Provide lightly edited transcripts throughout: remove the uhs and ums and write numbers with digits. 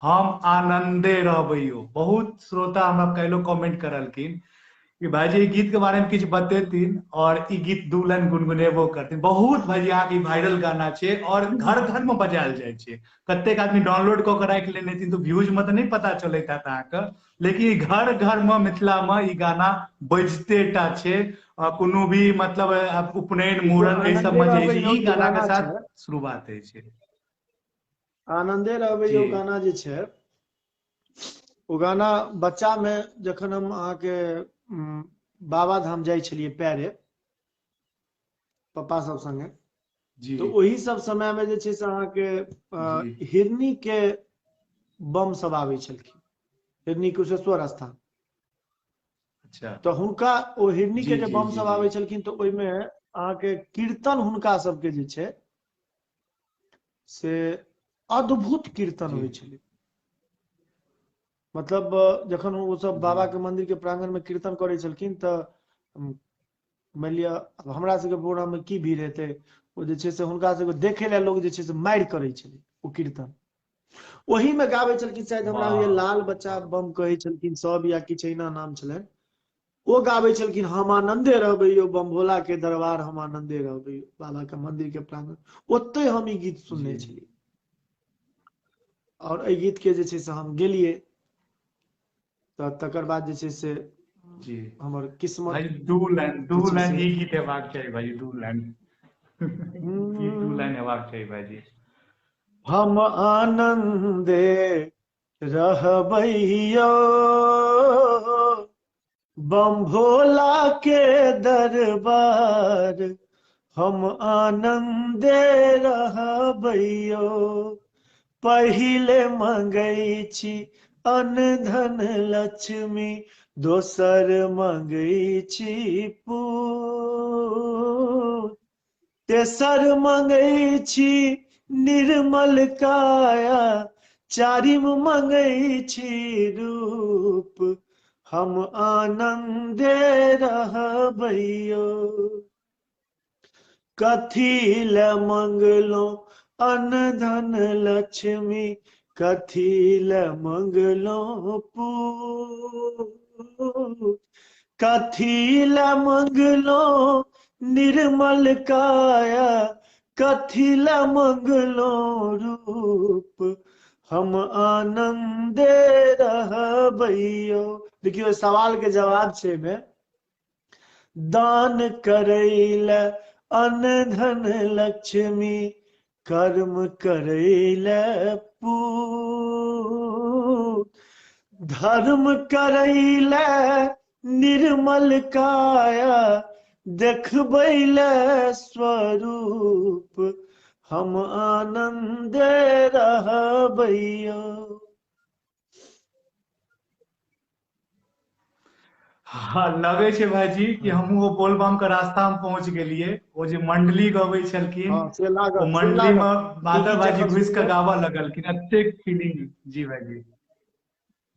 हम आनंदे रहबै यौ। बहुत श्रोता हमरा काल्हिो कमेंट करलखिन कि भाईजी ई गीत के बारे में किछु बतेथिन और ई गीत दू लाइन गुनगुनेबो करथिन। बहुत भाईजी अहाँके ई वायरल गाना छै और घर घर में बजायल जाइ छै। कतेक आदमी डाउनलोड कऽ के राखि लेने हेथिन तऽ व्यूज में तऽ नहि पता चलैत हैत अहाँके, लेकिन ई घर घर में मिथिला में ई गाना बजिते टा छै। कोनो भी मतलब उपनयन मूड़न एहि सब आनन्दे में जे रहबै होइ छै यौ ई जे गाना के गाना साथ छै, शुरुआत होइ छै। आनन्दे रहबै जी यौ गाना जे छै, ओ गाना बच्चा मे जखन हम अहाँके बाबा धाम जाइ छलियै पैरे पप्पा सब संगे, जी तऽ ओहि सब समय मे जे छै से अहाँके जी हिरनी के बम सब आबै छलखिन, हिरनी कुशेश्वर स्थान। अच्छा। तऽ हुनका ओ हिरनी के जी जे जी बम जी सब जी आबै छलखिन तऽ ओहिमे अहाँके कीर्तन हुनका सबके जे छै से अद्भुत कीर्तन जी होइ छलै। मतलब जखन ओ सब जी बाबा के मंदिर के प्रांगण में कीर्तन करै छलखिन तऽ मानि लिअ आब हमरा सबके प्रोग्राम मे की भीड़ हेतै, ओ जे छै से हुनका सबके देखे लए लोग जे छै से मारि करै छलै ओ कीर्तन। ओही मे गाबै छलखिन, शायद हमरा होइया वाह लाल बच्चा बम कहै छलखिन सब या किछु एहिना नाम छलनि, ओ गाबै छलखिन हम आनन्दे रहबै यौ बम भोला के दरबार, हम आनन्दे रहबै यौ बाबा के मंदिर के प्रांगण। ओतै हम ई गीत सुनने जी छलियै और एहि गीत के जे छै से हम गेलियै तऽ तकर बाद जे छै से जी हमर किस्मत भाई दू लाइन, जे दू छै लाइन से ई गीत हेबाक चाही भाई, दू लाइन गीत दू लाइन हेबाक चाही भाईजी। हम आनन्दे रहबै यौ बम भोला के दरबार, हम आनन्दे रहबै यौ। पहिले मंगै छी अन्न धन लक्ष्मी, दोसर मंगै छी पूत, तेसर मंगै छी निर्मल काया, चारिम मंगै छी रूप, हम आनन्दे रहबै यौ। कथी ले मंगलो अन्न धन लक्ष्मी, कथी ले मंगलो पूत, कथी ले मंगलो निर्मल काया, कथी ले मंगलो रूप, हम आनन्दे रहबै यौ। देखियौ सवाल के जवाब छै मे, दान करै ले अन्न धन लक्ष्मी, कर्म करै ले पूत, धर्म करै ले निर्मल काया, देखबै ले स्वरूप, हम आनन्दे रहबै यौ। हँ, लगै छै भाईजी कि हमहूँ ओ बोलबम के रास्ता मे पहुंच गेलियै। ओ जे मंडली गबै छलखिन, हँ से ओ लागत, से मंडली लागत। मे ई माधव गीत भाईजी जखन घुसि के सुनबै, गाबऽ लगलखिन, एतेक फीलिंग। जी भाईजी,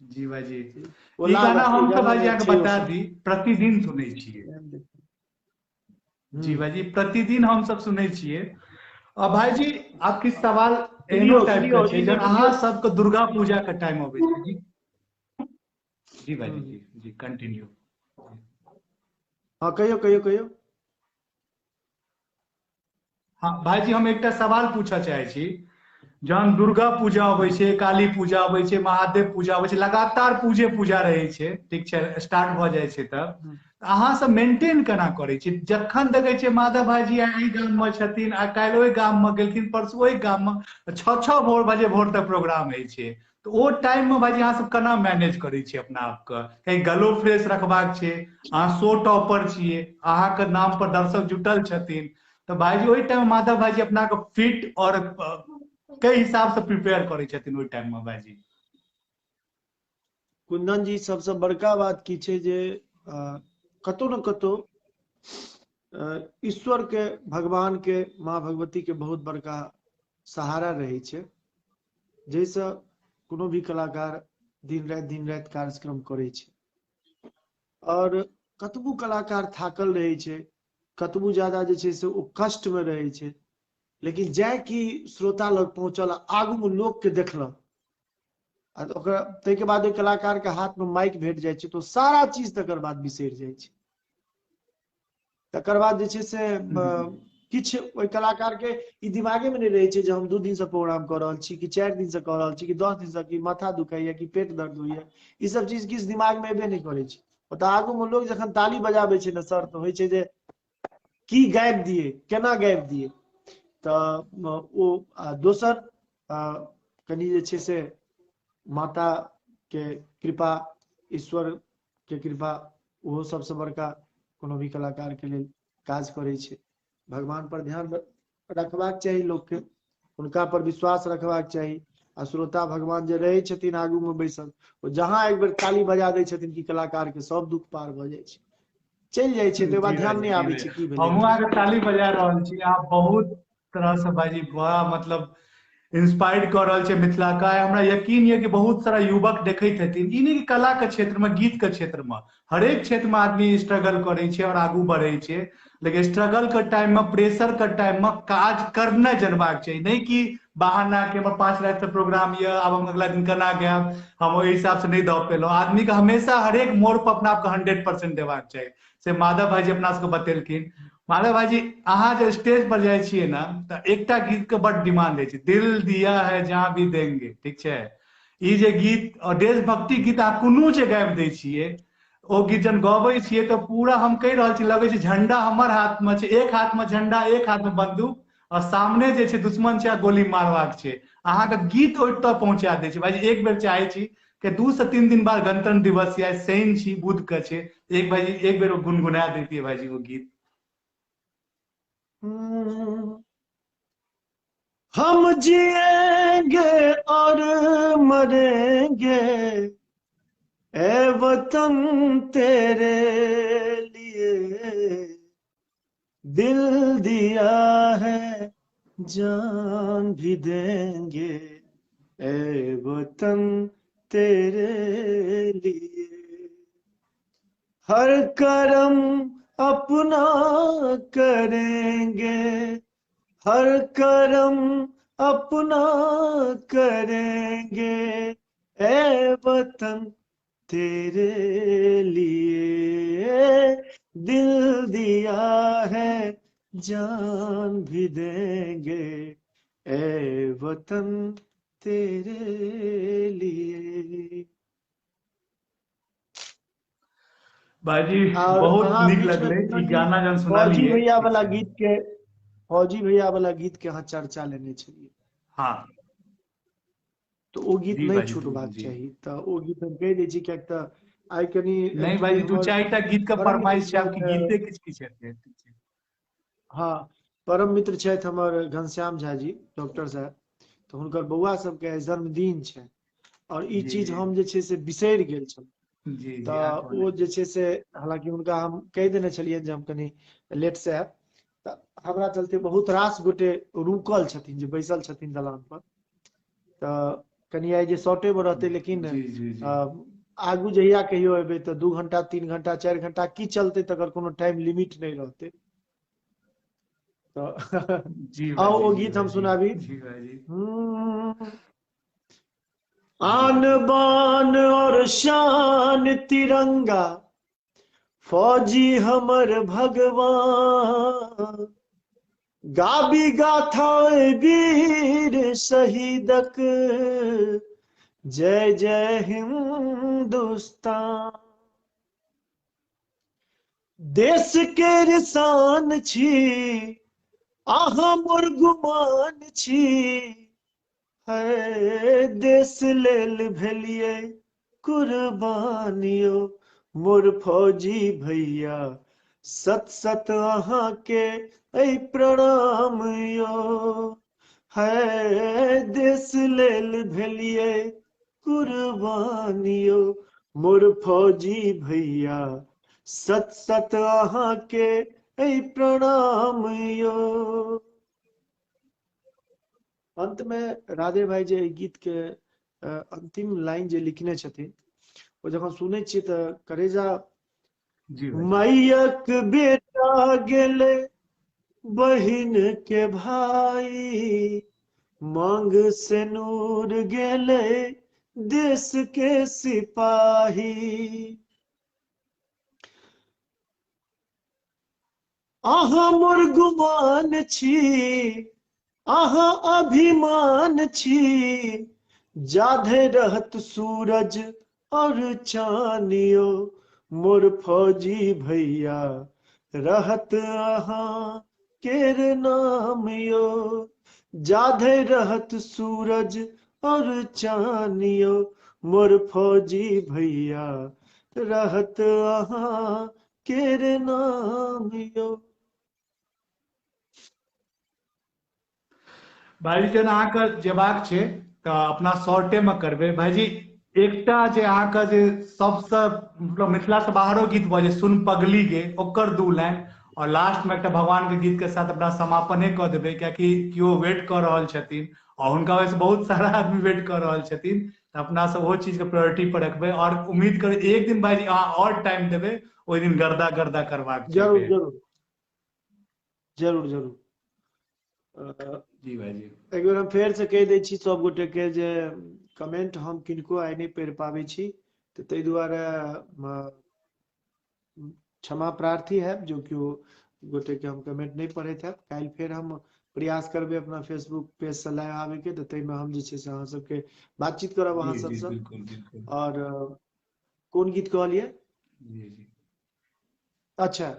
जी भाईजी, ओ ई गाना लागत, ई हम तऽ गाना भाईजी मे अहाँके छै ओ बता सब। दी प्रतिदिन सुनै छियै। जी भाईजी, प्रतिदिन हम सब सुनै छियै। आ भाईजी आब किछु सवाल एहनो सुनियौ टाइप के सुनियौ छै ई जहन जे अहाँ वीडियो। सबके दुर्गा पूजा के टाइम अबै छै। जी जी भाईजी, जी जी कंटिन्यू। हँ कहियौ कहियौ कहियौ। हाँ भाईजी, हम एकटा सवाल पूछऽ चाहै छी। जहन दुर्गा पूजा अबै छै, काली पूजा अबै छै, महादेव पूजा अबै छै, लगातार पूजे पूजा रहै छै, ठीक छै, स्टार्ट भऽ जाइ छै, तब अहाँ सब मेंटेन केना करै छी? जखन देखै छियै माधव भाईजी आइ एहि गाम मे छथिन, आ काल्हि ओहि गाम मे गेलखिन, परसू ओहि गाम मे, 6-6 भोर बजे भोर तक प्रोग्राम होइ छै, तऽ ओ टाइम मे भाईजी अहाँ सब केना मैनेज करै छियै अपना आपके? कहीं गलो फ्रेश रखबाक छै, अहाँ शो टॉपर छियै, अहाँके नाम पर दर्शक जुटल छथिन, तऽ भाईजी ओहि टाइम मे माधव भाईजी अपना के फिट और कई हिसाब से प्रिपेयर करै छथिन ओहि टाइम मे भाईजी? कुंदन जी, सबसे बड़का बात की छै जे कतौ न कतौ ईश्वर के, भगवान के, माँ भगवती के बहुत बड़का सहारा रहै छै, जाहिसँ कोनो भी कलाकार दिन राति कार्यक्रम करै छै। और कतबो कलाकार थाकल रहै छै, कतबो ज्यादा जे छै से ओ कष्ट मे रहै छै, लेकिन जाय कि श्रोता लग पहुँचल, आगू मे लोक के देखलक, आ ओकरा ताहिके बाद ओहि कलाकार के हाथ में माइक भेट जाइ छै, तऽ ओ सारा चीज तकर बाद बिसरि जाइ छै। तकर बाद जे छै से किछु ओहि कलाकार के ई दिमागे में नहि रहै छै जे हम 2 दिन से प्रोग्राम कऽ रहल छी कि 4 दिन से कऽ रहल छी कि 10 दिन से, कि माथा दुखाइया कि पेट दर्द होइया, ई सब चीज किछु दिमाग में एबे नहि करै छै। ओतऽ आगू में लोग जखन ताली बजाबै छै ने सर, तऽ होइ छै जे की गाबि दिए, केना गाबि दिए। तऽ ओ दोसर कनि जे छै से माता के कृपा, ईश्वर के कृपा, ओहो सबसँ बड़का कोनो भी कलाकार के लेल काज करै छै। भगवान पर ध्यान रखबाक चाही लोकके, हुनका पर विश्वास रखबाक चाही। आ श्रोता भगवान जे रहै छथिन आगू में बैसल, ओ जहाँ एक बेर ताली बजा दै छथिन कि कलाकार के सब दुख पार भऽ जाइ छै, चलि जाइ छै, तकर बाद ध्यान नहि आबै छै की भेलै। हमहूँ अहाँके ताली बजा रहल छी। अहाँ बहुत तरह से भाईजी बड़ा मतलब इंस्पायर्ड कऽ रहल छै मिथिला का। हमरा यकीन यऽ कि बहुत सारा युवक देखैत हेथिन, ई नहि कि कला के क्षेत्र में, गीत के क्षेत्र में, हरेक क्षेत्र में आदमी स्ट्रगल करै छै और आगू बढ़ै छै, लेकिन स्ट्रगल के टाइम में, प्रेशर के टाइम में काज करना जनबाक चाही, नहीं कि बहाना के हमर 5 राति से प्रोग्राम यऽ, आब हम अगला दिन केना गायब, हम ओहि हिसाब से नहीं दऽ पेलहुँ। आदमी के हमेशा हरेक मोड़ पर अपना आपके 100% देबाक चाही। से माधव भाईजी अपना सबके बतेलखिन। माधव भाईजी, अहाँ जे स्टेज पर जाइ छियै ने, तऽ एकटा गीत के बड डिमांड होइ छै, दिल दिया है जहाँ भी देंगे, ठीक छै? ई जे गीत और देशभक्ति गीत अहाँ कोनो जे गाबि दै छियै, ओ गीत जहन गबै छियै तऽ पूरा हम कहि रहल छी, लगै छै झंडा हमर हाथ में छै, एक हाथ में झंडा, एक हाथ में बंदूक, और सामने जे छै दुश्मन छै आ गोली मारबाक छै। अहाँके गीत ओहि तक पहुंचा दै छै। भाईजी एक बेर चाहे छी कि 2 से 3 दिन बाद गणतंत्र दिवस या शनि छी, बुध के छै, एक भाईजी एक बेर गुनगुना देतियै भाईजी वो गीत। हम जिएंगे और मरेंगे ए वतन तेरे लिए, दिल दिया है जान भी देंगे ए वतन तेरे लिए, हर करम अपना करेंगे, हर करम अपना करेंगे ए वतन तेरे लिए, दिल दिया है जान भी देंगे ए वतन तेरे लिए। भाईजी बहुत नीक लगलै ई गाना जन सुनलियै। फौजी भैया वाला गीत के, फौजी भैया वाला गीत के अहाँ चर्चा लेने छलियै। हाँ, तो ओ गीत नहीं छूटबाक चाही, तऽ ओ गीत हम कहि दै छी, कियाक तऽ आइ कनि नहीं भाई 2-4 टा गीत के फरमाइश छै, आपके गीते किछ किछ हेतै। हाँ, परम मित्र छथि हमर घनश्याम झा जी, डॉक्टर साहब, तऽ हुनकर बौआ सबके जन्मदिन छै और ई चीज हम जे छै से बिसरि गेल छलहुँ। तऽ ओ जे छै से हालांकि हुनका हम कहि देने छलियनि जे हम कनि लेट से आयब, तऽ हमरा चलते बहुत रास गोटे रुकल छथिन जे बैसल छथिन दलान पर, तऽ कनि आइ जे शॉर्टे मे रहतै, लेकिन आगू जहिया कहियो एबै तऽ 2 घंटा 3 घंटा 4 घंटा की चलतै तकर कोनो टाइम लिमिट नहि रहतै। तऽ आउ ओ गीत हम सुनाबी। आन बान और शान तिरंगा, फौजी हमर भगवान, गाबी गाथा वीर शहीदक, जय जय हिंदुस्तान। देश के शान छी अहाँ मोर गुमान छी, है देश लेल भेलियै कुर्बानियो मोर फौजी भैया, सत सत अहाँ के ऐ प्रणाम यो, है देश लेल भेलियै कुर्बानियो मोर फौजी भैया, सत सत अहाँ के ऐ प्रणाम यो। अंत में राधे भाई जे गीत के अंतिम लाइन जे लिखने छथिन ओ जखन सुनै छियै तऽ करेजा, मैयक बेटा गेले बहिन के भाई, मांग से नूर गेले देश के सिपाही। अहाँ मोर गुमान छी, अहाँ अभिमान छी, जाधे रहत सूरज और चानियो मोर फौजी भैया, रहत अहाँ केर नाम यो, जाधे रहत सूरज और चानियो मोर फौजी भैया, रहत अहाँ केर नाम यो। भाईजी जहन अहाँके जेबाक छै तऽ अपना शॉर्टे में करबै। भाईजी एकटा जे अहाँके जे सबसँ मतलब मिथिला से बाहरो गीत भऽ जाय सुन पगली गे, ओकर 2 लाइन, और लास्ट में एकटा भगवान के गीत के साथ अपना समापने कऽ देबै, कियाकि केओ वेट कऽ रहल छथिन और हुनका वजह से बहुत सारा आदमी वेट कऽ रहल छथिन, तऽ अपना सब ओहो चीज के प्रायोरिटी पर रखबै। और उम्मीद करै एक दिन भाईजी अहाँ और टाइम देबै, ओहि दिन गर्दा गर्दा करबाक छै। जरूर जरूर जरूर जरूर। जी भाईजी एक बेर हम फेर से कहि दै छी सब गोटे के जे कमेंट हम किनको आइ नहि पढ़ि पाबै छी, तऽ ताहि दुआरे क्षमा प्रार्थी हैब जो केओ गोटे के हम कमेंट नहि पढ़ैत हैब। काल्हि फेर हम प्रयास करबै अपना फेसबुक पेज से लाइव आबे के, तऽ ताहिमे हम जे छै से अहाँ सबके बातचीत करब अहाँ सबसँ। और कोन गीत कहलियै? जी जी अच्छा,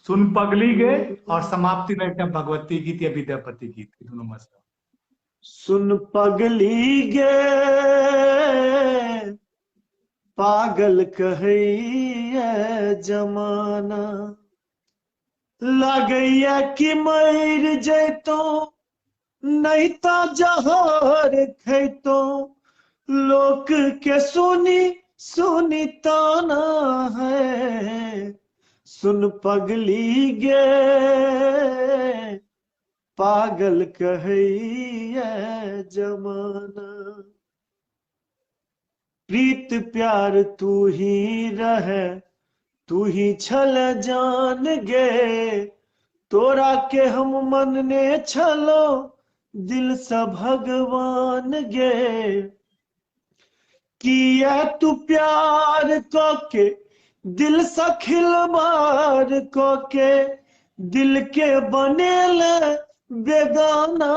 सुन पगली गे और समाप्ति में एकटा भगवती गीत या विद्यापति गीत, दोनों में से। सुन पगली गे पागल कहैया जमाना, लागैया कि मर जैतो नहीं तो जहर खैतो, लोक के सुनी सुनी ताना है, सुन पगली गे पागल कहैया जमाना। प्रीत प्यार तू ही रहे तू ही छल जान गे, तोरा के हम मनने छलो दिल से भगवान गे, किया तू प्यार के दिल से खिलवाड़ के दिल के बनेल बेगाना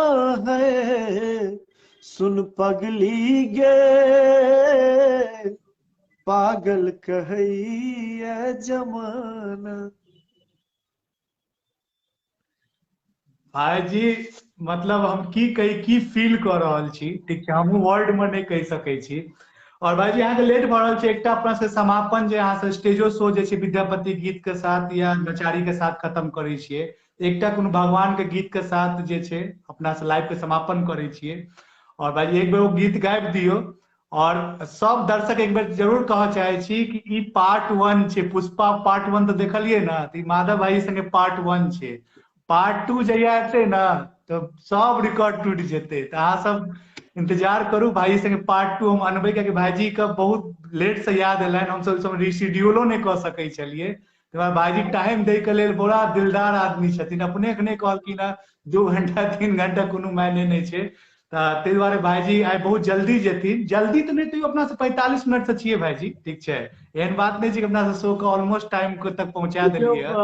है, सुन पगली गे पागल कहैया जमाना। भाईजी मतलब हम की कही की फील कर रहल छी, ठीक छै, हमहूँ वर्ड में नहीं कहि सकै छी। और भाईजी अहाँके लेट भऽ रहल छै, एकटा अपना से समापन जे अहाँ से स्टेजो शो जे छै विद्यापति गीत के साथ या नचारी के साथ खत्म करै छियै, एकटा कोनो भगवान के गीत के साथ जे छै अपना से लाइव के समापन करै छियै। और भाईजी एक बेर ओ गीत गाबि दियौ, और सब दर्शक एक बेर जरूर कहऽ चाहै छी कि ई पार्ट 1 छै, पुष्पा पार्ट 1 तऽ देखलियै ने, तऽ ई माधव भाई संगे पार्ट 1 छै, पार्ट 2 जहिया एतै ने तऽ सब रिकॉर्ड टूटि जेतै। तऽ अहाँ सब इंतजार करू, भाई संगे पार्ट 2 हम अनबै, कियाकि भाईजी के बहुत लेट से याद एलनि, हमसब ओहि समय रिशिड्यूलो नहि कऽ सकै छलियै, तकर बाद भाईजी टाइम दै के लेल बड़ा दिलदार आदमी छथिन, अपने नहि कहलखिन हँ 2 घंटा 3 घंटा कोनो मायने नहि छै, तऽ ताहि दुआरे भाईजी आइ बहुत जल्दी जेथिन, जल्दी तऽ नहि तैयो अपना से 45 मिनट से छियै भाईजी, ठीक छै, एहन बात नहि छै कि अपना से शो के ऑलमोस्ट टाइम तक पहुंचा देलियै।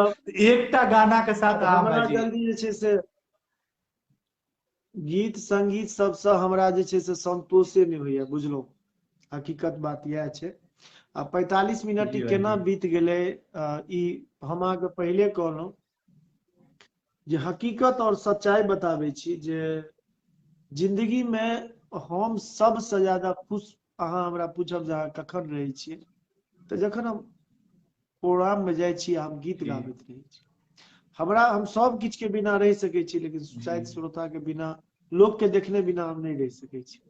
एकटा गाना के साथ अहाँ भाईजी जल्दी जे छै से गीत संगीत सबसँ हमरा जे छै से संतोषे नहि होइया, बुझलहुँ, हकीकत बात इएह छै। आ 45 मिनट केना बीत गेलै ई हम अहाँके पहिले कहलहुँ जे हकीकत और सच्चाई बताबै छी जे जिंदगी में हम सबसे ज्यादा खुश, अहाँ हमरा पूछब जे अहाँ कखन रहै छियै, तऽ जखन हम प्रोग्राम में जाइ छी हम गीत गाबैत रहै छी। हमरा हम सब किछु के बिना रहि सकै छी, लेकिन शायद श्रोता के बिना, लोक के देखने बिना हम नहि रहि सकै छी।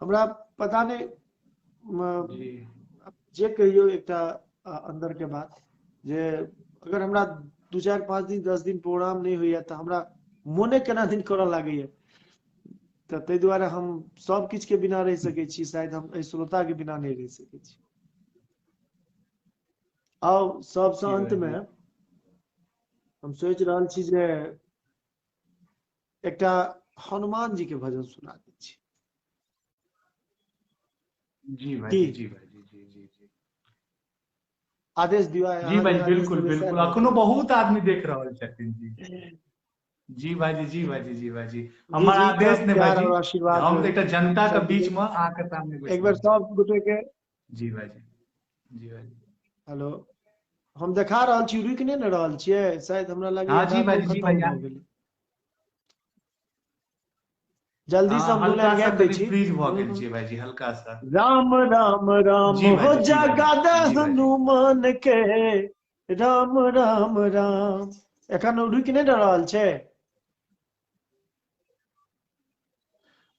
हमरा पता नहि जे कहियौ एकटा अंदर के बात जे अगर हमरा 2 4 5 दिन 10 दिन प्रोग्राम नहि होइया तऽ हमरा मोने केना दिन करऽ लागैया, तऽ ताहि दुआरे हम सब किछु के बिना रहि सकै छी, शायद हम एहि श्रोता के बिना नहि रहि सकै छी। आउ सबसँ अंत में हम सोचि रहल छी जे एकटा हनुमान जी के भजन सुना दै छी। जी की भाईजी, जी भाईजी, जी जी जी। आदेश दियौ, जी अहाँ जे भाईजी, आदेश बिल्कुल देबै सएह बिल्कुल, ने अखनो हेतै। बहुत आदमी देख रहल छथिन जी। जी भाईजी, जी भाईजी, जी भाईजी, जी हमर जी, आदेश सब ने प्यार भाईजी, और आशीर्वाद हम तऽ एकटा जनता के सब बीच गोटे मे अहाँके सामने एक बेर बैसल छी। सब गोटे के। जी भाईजी, जी भाईजी। हेलो, हम देखा रहल छी, रुकि नहि ने रहल छियै, शायद हमरा हाँ लागैया जी डाटो भाईजी, जी खतम भाईजी। भऽ गेलै। जल्दी से हाँ, हम दू हल्का लाइन सा गाबि दै कनि छी। फ्रीज भऽ गेल हूँ। छै भाईजी, हल्का सा। राम राम राम जी हो भाईजी, जी जगा भाईजी, दे जी भाईजी। हनुमान के, राम राम राम। एखन रुकि नहि ने रहल छै?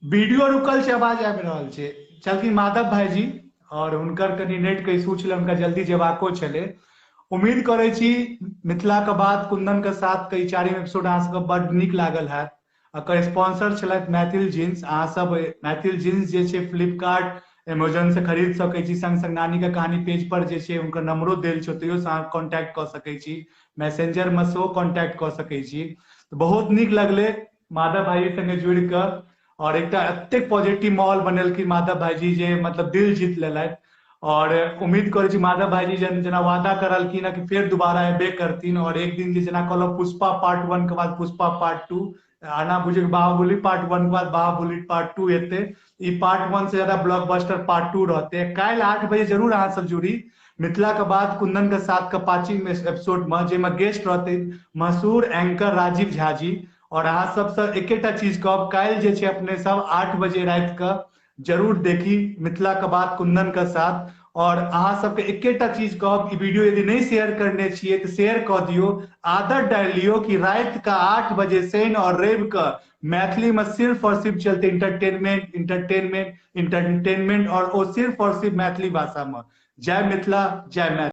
वीडियो रुकल छै, आवाज आबि रहल छै। चलखिन माधव भाईजी और हुनकर कनि नेट के इशू छलै, हुनका जल्दी जेबाको छलै। उम्मीद करै छी मिथिला के बाद कुंदन के साथ के ई चारिम एपिसोड अहाँ सबके बड नीक लागल हैत। एकर स्पॉन्सर छलथि मैथिल जींस। अहाँ सब मैथिल जींस जे छै फ्लिपकार्ट एमेजोन से खरीद सकै छी। संग संग नानी के कहानी पेज पर जे छै हुनकर नंबरो देल छै, ओतहियो से अहाँ कॉन्टैक्ट कऽ सकै छी, मैसेंजर में सेहो कॉन्टैक्ट कऽ सकै छी। बहुत नीक लगलै माधव भाईजी संगे जुड़ि कऽ, और एकटा एतेक पॉजिटिव माहौल बनेलखिन माधव भाईजी जे मतलब दिल जीत लेलथि। और उम्मीद करै छी माधव भाईजी जेना वादा करलखिन कि फेर दोबारा एबे करथिन, और एक दिन जे जेना कहलहुँ पुष्पा पार्ट 1 के बाद पुष्पा पार्ट 2, आना बुझे बाहुबली पार्ट 1 के बाद बाहुबली पार्ट 2 एते, ई पार्ट 1 से ज्यादा ब्लॉकबस्टर पार्ट 2 रहते। काल्हि 8 बजे जरूर अहाँ सब जुड़ी मिथिला के बाद कुंदन के साथ के 5वीं एपिसोड में, जाहिमे गेस्ट रहते मशहूर एंकर राजीव झा जी। और अहाँ सबसँ एकेटा चीज कहब, काल्हि जे छै अपने सब 8 बजे राति के जरूर देखी मिथिला के बाद कुंदन के साथ। और अहाँ सबके एकेटा चीज कहब, ई वीडियो यदि नहीं शेयर करने छियै तऽ शेयर कऽ दियौ। आदत डालि लियौ कि राति के 8 बजे शनि और रवि के मैथिली में सिर्फ और सिर्फ चलते इंटरटेनमेंट, इंटरटेनमेंट, इंटरटेनमेंट, और ओ सिर्फ और सिर्फ मैथिली भाषा में। जय मिथिला, जय मैथिली।